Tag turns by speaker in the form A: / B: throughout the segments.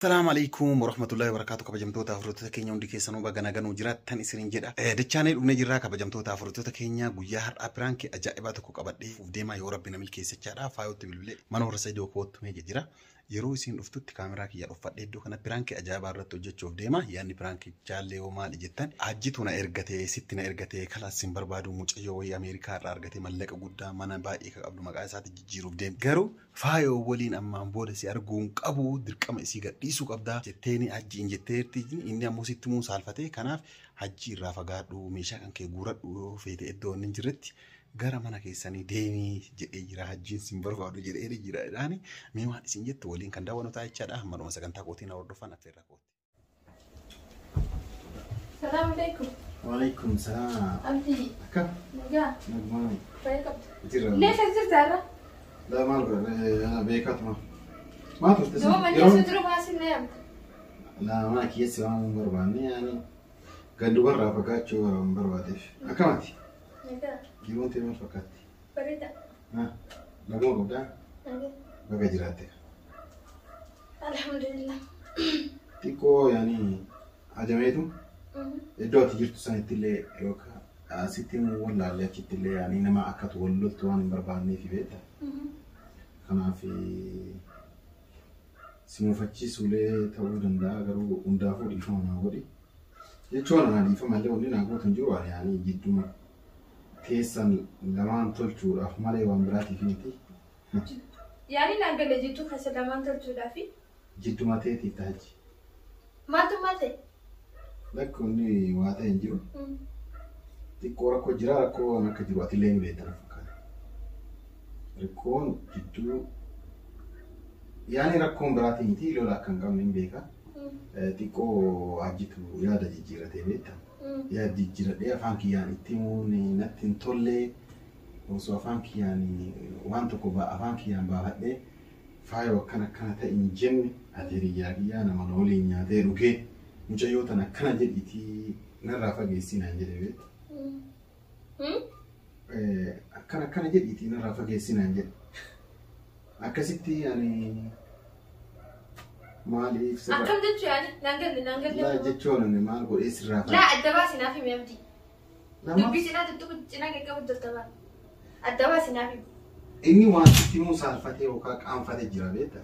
A: Salaamu alaikum warahmatullahi wabarakatuh kabajamtoota hordoftoota keenya hundi keessanuu baga nagaan jiraattan isiniin jedha. Dachaanee dhufnee jirraa kabajamtoota hordoftoota keenya guyyaa har'aa piraankii ajaa'ibaa tokko qabadhee uf deemaa yoo rabbi na milkeessachaadha. Faayootti bilbilee mana warra Saidoo koottu mee jira. Yeroo isiin dhuftutti kaameraa kiyya dhuffadhee iddoo kana piraankii ajaa'ibaa irratti hojjechuuf deema. Yaadni piraankii jaallee hoo maali jettan hajjitu na ergate sitti na ergate kalaas sin barbaadu mucayyoo wayii Ameerikaa irraa argate mallaqa guddaa mana baay'ee ka qabdu maqaa isaatti jijjiiruuf deema. Garuu faayoo waliin ammaan booda si arguun qabu dirqama isii gadhiisuu qabdaa jetteeni hajjiin jetteerti inni ammoo sitti muu saalfatee kanaaf hajji irraa fagaadhu meeshaa kan kee guuradhu yoo feete iddoo inni hin jirretti gara mana keessanii deemii jedhee jira hajjiin sin barbaadu jedhee jira jedhaani mee waan isin jettu waliin kan daawwannu ta'a jechaadha hamma sagantaa kootiin hordofan affeerra kooti.
B: Salaam alaikum.
C: Waalaikum salaam.
B: Abdii.
C: Akkam?
B: Nagaa.
C: Nagumaan.
B: Fayyaa qabdu.
C: Jira.
B: Leesha jirta irra.
C: Laa maal godha beekatuma. Maal turte
B: Nama manni osoo jiru maasin na yaamta.
C: Laa mana keessi waan hin barbaanne yaani gandubarraa fagaachuu waan barbaadeef. Akkamati?
B: Nagaa.
C: Jiruun tee maal fakkaatti?
B: Bareeda.
C: Naguma qabdaa?
B: Nagaa.
C: Baga jiraatte.
B: Alhamdulillah.
C: Xiqqoo yaani ajameetu iddoo ati jirtu sanitti illee yookaan asitti wallaallee achitti illee yaani nama akkatu wal loltu waan hin barbaanneef beekta. Kanaaf si mufachiisuulee ta'uu danda'a garuu hundaafuu dhiifama naa godhi. Jechuun ana dhiifama illee wanni naa gootu hin jiru waan yaani jidduma teessan lamaan tolchuudhaaf malee waan biraatiif miti.
B: Yaani naan galee jidduu keessa lamaan tolchuudhaafi.
C: Jidduma teetiif taaji.
B: Maaltu maal ta'e?
C: Lakkoonni waa ta'e hin jiru. Xiqqoo rakkoo jira rakkoo waan akka jiru ati illee ni beekta na fakkaata. Rakkoon jidduu yaani rakkoon biraatii miti lola akka hin qabne hin beeka. Xiqqoo hajjitu yaada jijjiiratee beekta. Yaada jijjiiradhee afaan kiyyaan itti himuun natti hin tolle osoo afaan kiyyaan waan tokko afaan kiyyaan baafadhee faayoo akkana akkana ta'e hin jenne ati hiriyyaa kiyyaa nama na waliin nyaatee dhugee mucayyoo tana akkana jedhiitii narraa fageessii naan jedhe beekta. Akkana akkana jedhiitii narraa fageessii naan jedhe. Akkasitti ani maaliif sirra
B: Akkam jechuu yaani naan galle naan
C: laa
B: galle.
C: jechuun ani maal godhee sirraa
B: Laa adda baasi naaf himi abdii.
C: Lama
B: Dubbii cinaa tuttuqu cinaa qaqqabu jirta baala. Adda baasi naaf himi.
C: inni waan sitti himuu saalfatee yookaan qaanfatee jira beekta.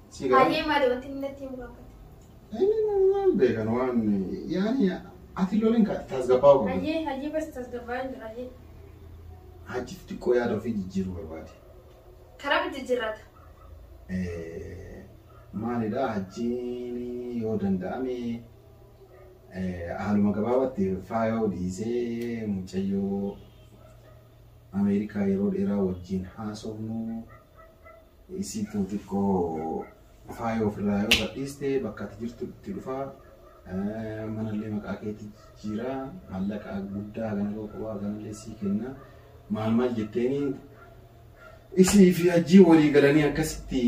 C: Si gara
B: Baay'ee maali wanti inni natti himu gaafate.
C: inni waan beekan waan yaani ati loleen kaati tasgabbaa'uu qabda.
B: Hayyee hayyee bas tasgabbaa'ee jira hayyee.
C: Hajjitu xiqqoo yaada ofii jijjiiruu barbaade.
B: Karaa jijjiirrata.
C: Maalidha hajjiin yoo danda'ame haaluma gabaabatti faayoo dhiisee mucayyoo Ameerikaa yeroo dheeraa wajjin haasofnu isiitu xiqqoo faayoo ofirraa yoo gadhiiste bakka ati jirtu itti dhufaa manallee maqaa keetti jijjiiraa maallaqa guddaa hagana qophaa haganallee sii kenna maal maal jetteeni isii fi hajjii walii galanii akkasitti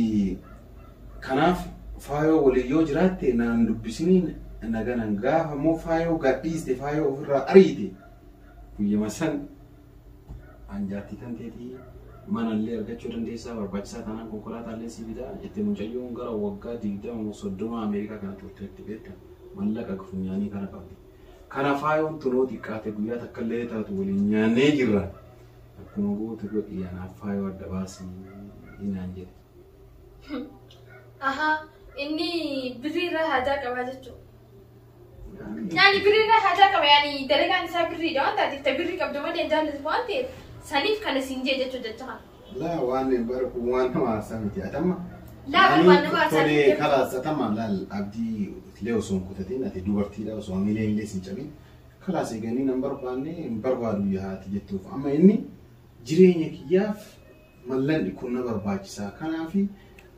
C: kanaaf faayoo walii yoo jiraatte naan dubbisiniin naganan gaafa immoo faayoo gadhiiste faayoo ofirraa ariite guyyama san anjaattii tan teetii manallee argachuu dandeessaa barbaachisaa taanaan konkolaataallee si bitaa jettee mucayyoon gara waggaa 20 30 Ameerikaa kana turteetti beekta mallaqa funyaanii kana qabdi. Kana faayoon tunoo xiqqaate guyyaa takka illee taatu waliin nyaannee jirra. Akkuma goote godhi anaaf faayoo adda baasii naan jedhe.
B: Ahaa inni birrii irraa haajaa qabaa jechuudha. Yaani birrii irraa haajaa qaba yaani dalagaan isaa birriidha waan taateef ta birrii qabdu malee hin jaallatu waan ta'eef saniif kana siin jee jechuu jecha kana.
C: Laa waan bara kun waan nama aarsaa miti. Atamma.
B: Laa bara waan nama aarsaa
C: Tolee
B: miti.
C: kalaas atamma laal abdii illee osoo hin kutatin ati dubartiidha osoo miilee illee sin cabin kalaas eeganii nan barbaanne hin barbaadu yaati jettuuf amma inni jireenya kiyyaaf mallanni kun na barbaachisaa kanaaf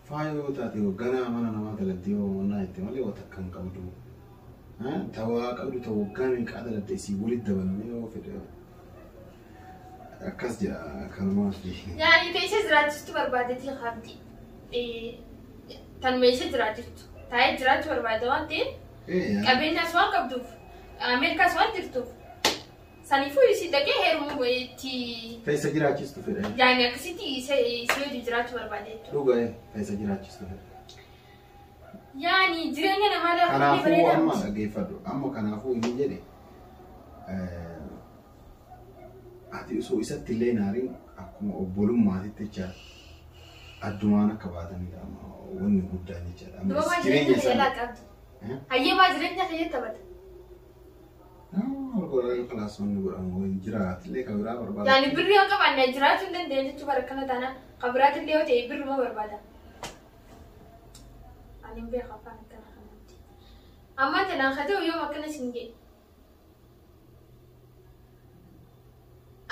C: faayoo yoo taate ganaa mana namaa dalagdee yoo mannaa jette malee waan takka hin qabdu. Tawaa qabdu ta'u waggaa meeqaa dalagde isii walitti dabalamee yoo fedhe akkas jedha kanumaaf.
B: Yaani ta isa jiraachistu barbaadetii qabdi. Tanuma isa jiraachiftu. Taa'ee jiraachuu barbaade waan ta'eef qabeenyaas waan qabduuf Ameerikaas waan jirtuuf saniifuu isii dhaqee heerumuu itti
C: Ta isa jiraachistu fedha.
B: yaani akkasitti isa wajjin jiraachuu barbaade jechuudha.
C: Dhugaa ta isa jiraachistu fedha.
B: Yaani jireenya namaa lafa
C: Kanaafuu
B: bareedaa
C: amma
B: miti.
C: dhaggeeffadhu. Amma kanaafuu inni jedhe ati osoo isatti illee naariin akkuma obbolummaatitti jecha addumaan akka baatanidha amma wanni guddaan jechaadha. Amma
B: Duuba
C: jireenya
B: jireenya kiyya
C: isaa.
B: laaqabdi. Hayyeemaa jireenya kiyya taphata.
C: Kalaas wanni godhamu hin jiraatillee kan biraa barbaada.
B: Yaani birri yoo qabaanne jiraachuu hin dandeenye jechuu bara akkana taana kan biraatillee yoo ta'e birruma barbaada. Ani hin beeku afaan akkana kanatti. Amma tanaan haa ta'u yoom akkana siin jedhe.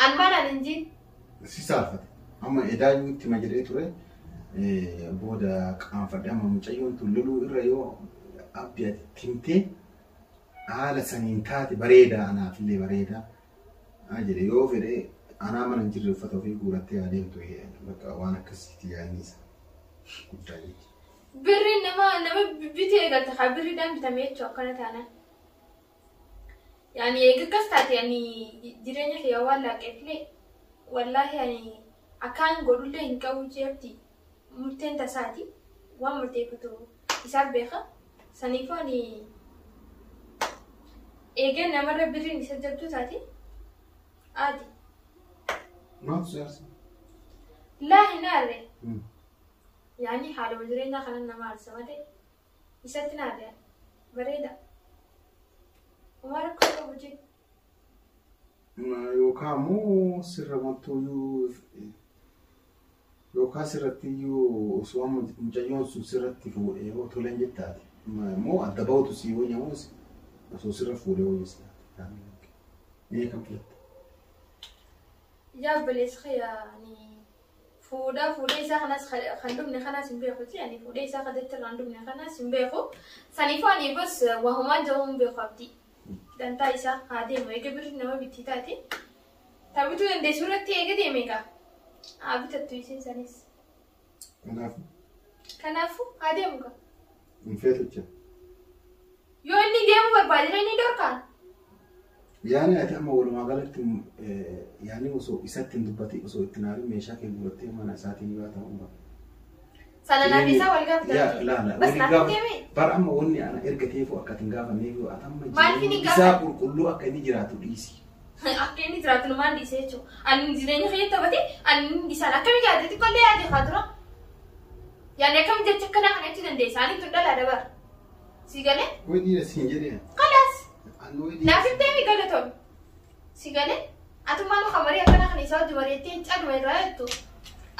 B: An maal ani hin jeen?
C: Si saalfate. Amma edaayyuu itti ma jedhee ture booda qaanfadhe amma mucayyoon tun loluu irra yoo abdii ati timtee haala saniin taate bareedaa anaafillee bareedaa jedhe yoo fedhe anaa mana hin jirre uffata ofii guurattee adeemtu bakka waan akkasiitti yaadni isa guddaa jechuudha.
B: Birri nama nama bitee eegalte haa birriidhaan bitamee jechuudha akkana taanaan. Yaani eega akkas taate ani jireenya kiyya waan laaqeefillee wallaahi ani akkaan godhullee hin qabu jeefti murteen tasaati waan murteeffatu isaaf beeka. Saniifuu ani eegeen namarra birriin isa jabduu taate aadi.
C: Maaltu si aarsa?
B: Laa hin aarre. Yaani haaluma jireenyaa kanan nama aarsa malee isatti na aarre bareeda. Homaa rakkoo qabu jee.
C: Yookaan immoo sirra wantoyyuu yookaan sirratti iyyuu osoo amma mucayyoon sun sirratti fuudhee yoo toleen jettaate immoo adda bahutu si yoo nyamus osoo sirra fuudhee yoo jettaate. Mee kam filatta?
B: Yaa obboleessa kiyya ani fuudhaa fuudhee isaa kanas kan dhumne kanas hin beeku jee ani fuudhee isaa kadatti irraa hin dhumne kanas hin beeku. Saniifuu ani bas wahumaa jiru hin beeku abdii. Dantaa isaa haa deemu eega birri nama bittii taate. Taphituu dandeessu irratti eega deeme egaa. Haa bitattu isiin sanis.
C: Kanaafuu
B: Kanaafuu haa deemu gaa.
C: hin feetu jecha.
B: Yoo inni deemu barbaade inni dhorkaa.
C: Yaani ati amma walumaa galatti yaani osoo isatti hin dubbatin osoo itti naarin meeshaa kee guurattee mana isaatiin yoo ta'u hin
B: Sana naaf isaa wal gaafatan.
C: Laala,
B: Bas naaf deeme.
C: Bara amma wanni ana erga teefu akka ati hin gaafanneef ati amma
B: Maaliif hin
C: isaa
B: gaafanne?
C: qulqulluu akka inni jiraatu dhiisi.
B: Akka inni jiraatu numaan dhiise jechuudha. Ani jireenya kiyya taphate ani isaan akkami yaade xiqqoollee yaade haa tura. Yaani akkami jecha akkanaa kana jechuu dandeessa. Ani tun dhalaa dabara. Si galee?
C: Way dhiira siin jedhee.
B: Kalaas.
C: Annu way dhiira.
B: Naaf hin deemi galatoom. Si galee? Atummaan muka marii akkana kana isaa wajji mari'attee caluma irraa jettu.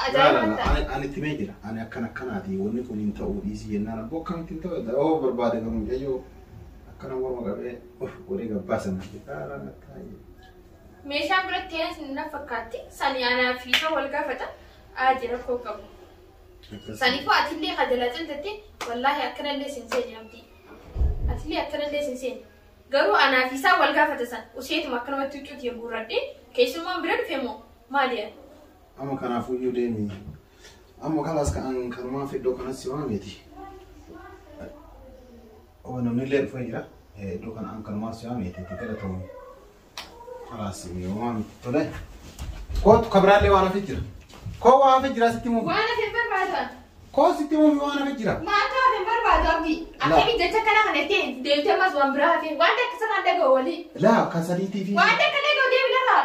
B: Ajaa'iba ta'a.
C: Ani itti mee jira. Ani akkana akkanaati wanni kun hin ta'uu dhiisi jennaan abboo akkamitti hin ta'u oo barbaade garuu mucayyoo akkana morma qabee of godhee gabbaasan taa'ee.
B: Meeshaan biratti ta'es na fakkaatti. Sani anaa fi isa wal gaafata. Aadi rakkoo qabu. Saniifuu atillee kajalaa caltatte wallaahi akkanallee sin seeni abdii. Atillee akkanallee sin seeni. Garuu anaa fi isaa wal gaafata san useetuma akkanumatti huccuuti guurradhee keessummaan bira dhufe moo maali yaa?
C: Amma kanaafuu iyyuu deemi. Amma kalaas kan kanumaan iddoo kanas si waameeti. Oo namni illee dhufee jira. Iddoo kana an kanumaan si waameeti itti galatamu. Kalaas yoo waamti tole. Kootu kabiraallee waan hafe jira. Koo waan hafe jira sitti muumi.
B: Waan hafe hin barbaadu.
C: Koo sitti muumi waan hafe jira.
B: Maaltu hafe hin barbaadu abdii. Akkami jecha kana kana itti deemtee ammas waan biraa hafe waan akka sanaan dhaga'u walii.
C: Laa kan sadiitii fi.
B: Waan akka dhaga'u deemi larraa.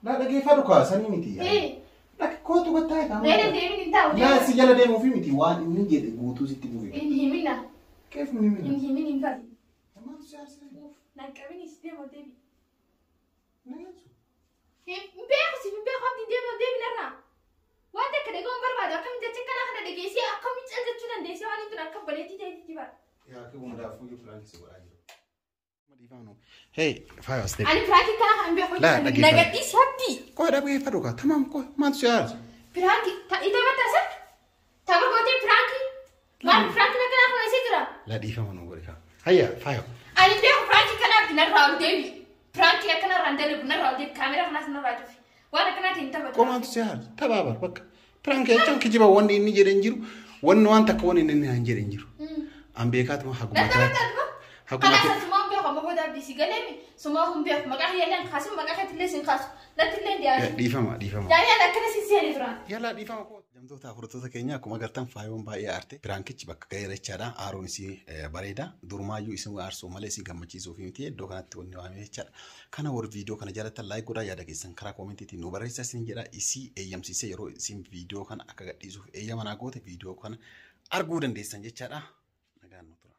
C: Laa dhageeffadhu kaa sanii miti. Lakki kootu gattaa kaa.
B: Reena deemin hin taa'u.
C: Laa si jala deemuufi miti waan inni jedhe guutuu sitti bu'e.
B: Hin himina.
C: Keef ni himina.
B: Hin himin hin bari.
C: Maaltu si aarsee?
B: Naqqabin si deemu deemi.
C: Nagaatu.
B: Hin beeku si hin beeku abdii deemu deemi narraa. Waan akka dhaga'u hin barbaadu akkami jecha kana kana dhageessee akkami cal jechuu dandeessee waan tun akka baleetti ta'etti bara.
C: Yaa kee hundaafuu iyyuu piraankii si godhaa jiru. Hey, faayo as ta'e.
B: Ani piraankii kana kan beeku.
C: Laa dhageeffadhu.
B: Nagadhiisi abdii.
C: Koo dhageeffadhu kaa tamaam koo maaltu si aarsa?
B: Piraankii ita mattaasa? Tapha gootee piraankii? Maal piraankii kana kana isii jira?
C: Laa dhiifama nu godhe kaa. Hayya faayo.
B: Ani beeku piraankii kana abdii narraa ol deebi. Piraankii akkanarraa hin dalagu narraa ol deebi kaameraa kanas narraa cufi. Waan akkanaatiin hin taphatu.
C: Koo maaltu si aarsa? Taphaa bar bakka. Piraankii jechaan kijiba wanni inni jedhe hin jiru. Wanni waan takka wanni inni hin jedhe hin jiru. An beekaatuma haguma
B: taate.
C: Haguma
B: Kalaas sumaa hin beeku amma booda abdii si galeemi sumaa hin beeku maqaa kiyyallee hin kaasu maqaa keetillee sin kaasu nattillee hin dhiyaatu.
C: Dhiifama dhiifama.
B: Yaani ani akkana sin seeni duraan.
C: Yallaa dhiifama koo.
A: Kabajamtoota hordoftoota keenya akkuma agartan faayoon baay'ee aarte. Piraankichi bakka ga'eera jechaadha. Aaroon isii bareeda. Durumaayyuu isin aarsuu malee isin gammachiisuuf miti iddoo kanatti wanni waamee jechaadha. Kana warri viidiyoo kana jaallattan like godhaa yaada keessan karaa koomentiitiin nu barreessaa isin jedha. Isii eeyyamsiisee yeroo isin viidiyoo kana akka gadhiisuuf eeyyama naa goote viidiyoo kana arguu dandeessan jechaadha. Nagaan nu tura.